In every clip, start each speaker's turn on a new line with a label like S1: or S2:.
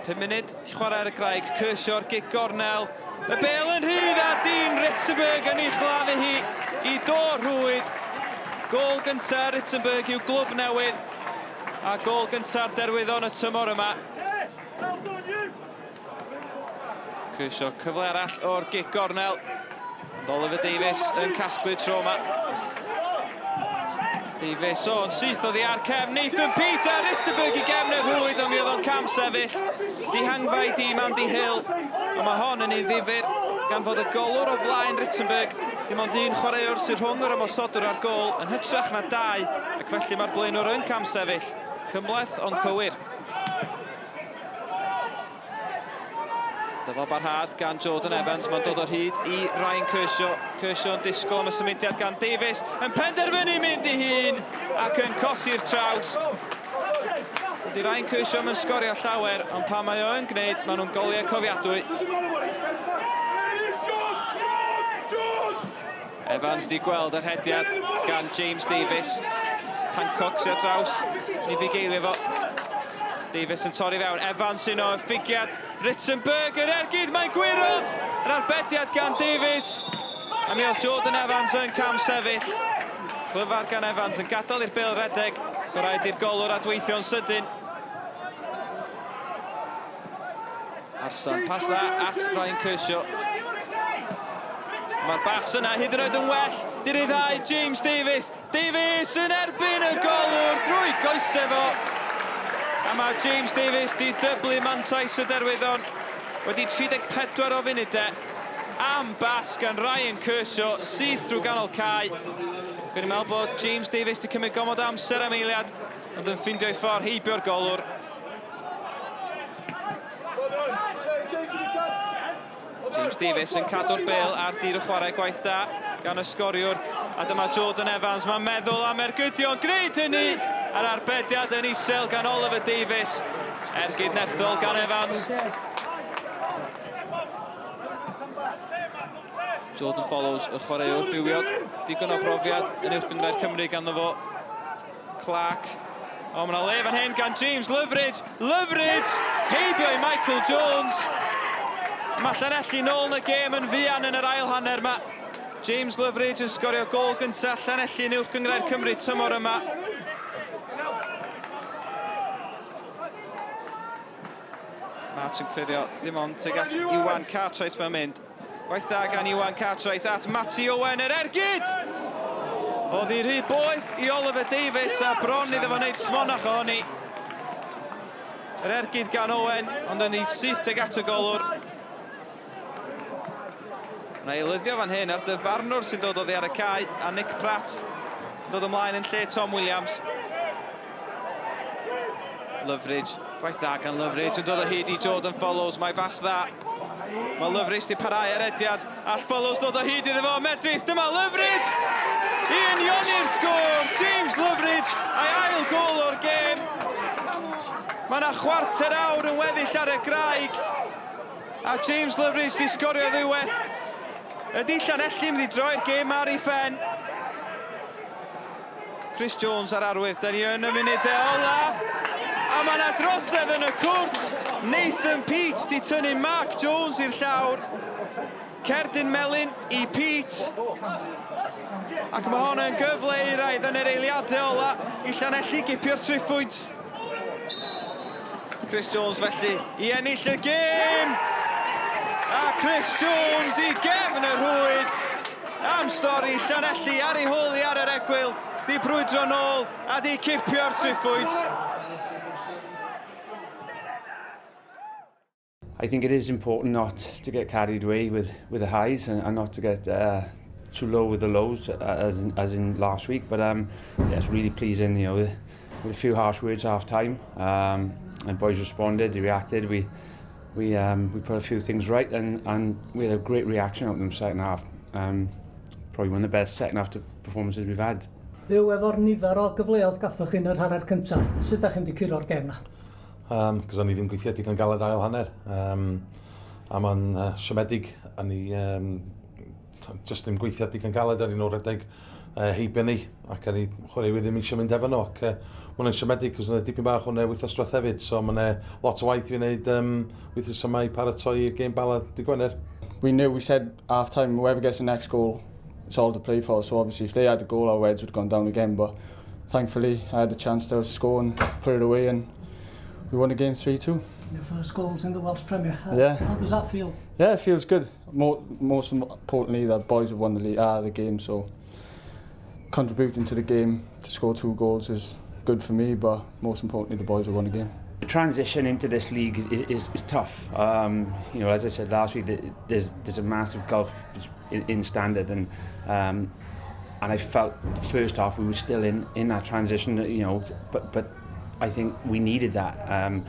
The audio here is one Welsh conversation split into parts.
S1: 5 munud di chwarae ar y graig, Kershaw'r gic gornel, y bel yn rhydd a Dean Rittenberg yn ei chladdu hi i do rhwyd. Gôl gyntaf Rittenberg i'w glwb newydd a gôl gynta'r Derwyddon y tymor yma. Kershaw cyfle arall o'r gic gornel. Ond Oliver Davies yn casglu tro yma. Davies o, yn syth oddi ar cefn Nathan Peter, Rittenberg i gefn y rhwyd, ond mi oedd o'n cam sefyll. Dihangfa i dîm Andy Hill, ond mae hon yn un ddifur gan fod y golwr o flaen Rittenberg. Dim ond un chwaraewr sy'n rhwng yr ymosodwr a'r gôl yn hytrach na dau, ac felly mae'r blaenwr yn cam sefyll. Cymhleth ond cywir. Dyfal barhad gan Jordan Evans, mae'n dod o hyd i Ryan Kershaw. Kershaw yn disgwyl am y symudiad gan Davies, yn penderfynu mynd i hun ac yn cosi'r traws. Dydy Ryan Kershaw yn sgorio llawer, ond pan mae o yn gwneud, maen nhw'n goliau cofiadwy. Evans di gweld yr hediad gan James Davies. Tancock sy'n ar draws, ni fugeilio fo. Davies yn torri fewn, Evans sy'n o ffugiad Ritzenberg, yr ergyd, mae'n gwyro! Yr arbediad gan Davies. A mi oedd Jordan Evans yn cam sefyll. Clyfar gan Evans yn gadael i'r bêl redeg. Fe rhaid i'r golwr adweithio'n sydyn. Arsan, pas dda at Ryan Kershaw. Mae'r bas yna hyd yn oed yn well. Di ryddhau James Davies. Davies yn erbyn y golwr drwy goesau fo. A mae James Davies di dyblu mantais y Derwyddon wedi 34 o funudau am bas gan Ryan Kershaw syth drwy ganol cae. Gwyn i'n meddwl bod James Davies di cymryd gomod amser am eiliad, ond yn ffeindio'i ffordd heibio'r golwr. James Davies yn cadw'r bêl ar dir y chwarae, gwaith da gan y sgoriwr. A dyma Jordan Evans, mae'n meddwl am ergydion, gwneud hynny! A'r arbediad yn isel gan Oliver Davies. Ergyd nerthol gan Evans. Jordan Follows, y chwaraewr bywiog, digon o brofiad yn Uwch Gynghrair Cymru ganddo fo. Clark. O, mae yna le fan hyn gan James Loveridge. Loveridge! Heibio i Michael Jones. Mae Llanelli nôl yn y gêm yn fuan yn yr ail hanner yma. James Loveridge yn sgorio gôl gyntaf Llanelli yn Uwch Gynghrair Cymru tymor yma. March yn clirio ddim ond tuag at Iwan Cartwright mae'n mynd. Gwaith da gan Iwan Cartwright at Matty Owen, yr ergyd! Oedd hi rhy boeth i Oliver Davies a bron iddo fo wneud smonach ohoni. Yr ergyd gan Owen, ond yn ei syth tuag at y golwr. Mae eilyddio fan hyn a'r dyfarnwr sy'n dod oddi ar y cae, a Nick Pratt yn dod ymlaen yn lle Tom Williams. Loveridge, gwaith dda gan Loveridge yn dod o hyd i Jordan Follows, mae bas dda. Mae Loveridge di parhau ar ediad, all Follows ddod o hyd iddo fo, Medrith, dyma Loveridge! I unioni'r sgôr, James Loveridge a'i ail gôl o'r gêm. Mae yna chwarter awr yn weddill ar y graig, a James Loveridge di sgorio ddiwedd. Ydy Llanelli mynd i droi'r gêm ar ei phen? Chris Jones ar arwydd, da ni yn y munudau ola. A mae yna drosedd yn y cwrt. Nathan Peate di tynnu Mark Jones i'r llawr. Cerdyn melyn i Peate. Ac mae hon yn gyfle euraidd yn yr eiliadau ola i Llanelli gipio'r triphwynt. Chris Jones felly i ennill y gêm! A Chris Jones i gefn y rhwyd! Am stori, Llanelli ar ei hôl i ar yr egwyl, di brwydro nôl a di cipio'r triphwynt.
S2: I think it is important not to get carried away with, with the highs and, and not to get uh, too low with the lows uh, as in, as in last week. But um, yeah, it's really pleasing, you know, with, with a few harsh words half time. Um, and boys responded, they reacted. We we um, we put a few things right and, and we had a great reaction out of them second half. Um, probably one of the best second half performances we've had.
S3: Dduw, efo'r nifer o gyfleoedd gathoch chi yn yr hanner cyntaf, sut da chi'n di curo'r gêm na?
S4: Um, cos o'n i ddim gweithio digon galed ail hanner. Um, a mae'n uh, siomedig, a ni um, just ddim gweithio digon galed ar un o'r redeg. heibio ni, ac ar ei chwaraewyr ddim eisiau mynd efo nhw, ac hwnna'n siomedig, cos yna dipyn bach hwnna wythnos diwethaf hefyd, so mae'n lot o waith i wneud wythnos yma i paratoi i'r gêm Bala dydd Gwener.
S5: We knew, we said half time, whoever gets the next goal, it's all to play for. So obviously if they had the goal, our heads would have gone down again. But thankfully I had the chance to score and put it away, and we won the game 3-2.
S3: Your first goals in the Welsh Premier.
S5: Yeah.
S3: How does that feel?
S5: Yeah, it feels good. Most importantly, that boys have won the league, the game, so contributing to the game to score 2 goals is good for me, but most importantly, the boys have won the game.
S2: The transition into this league is tough. You know, as I said last week, there's a massive gulf in standard, and I felt the first half we were still in that transition, you know, but I think we needed that, and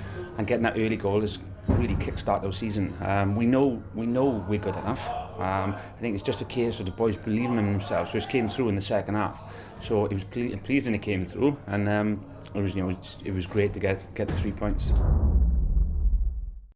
S2: getting that early goal has really kick-started our season. We know we're good enough. I think it's just a case of the boys believing in themselves, which came through in the second half. So it was pleasing it came through, and it was, you know, it was great to get the 3 points.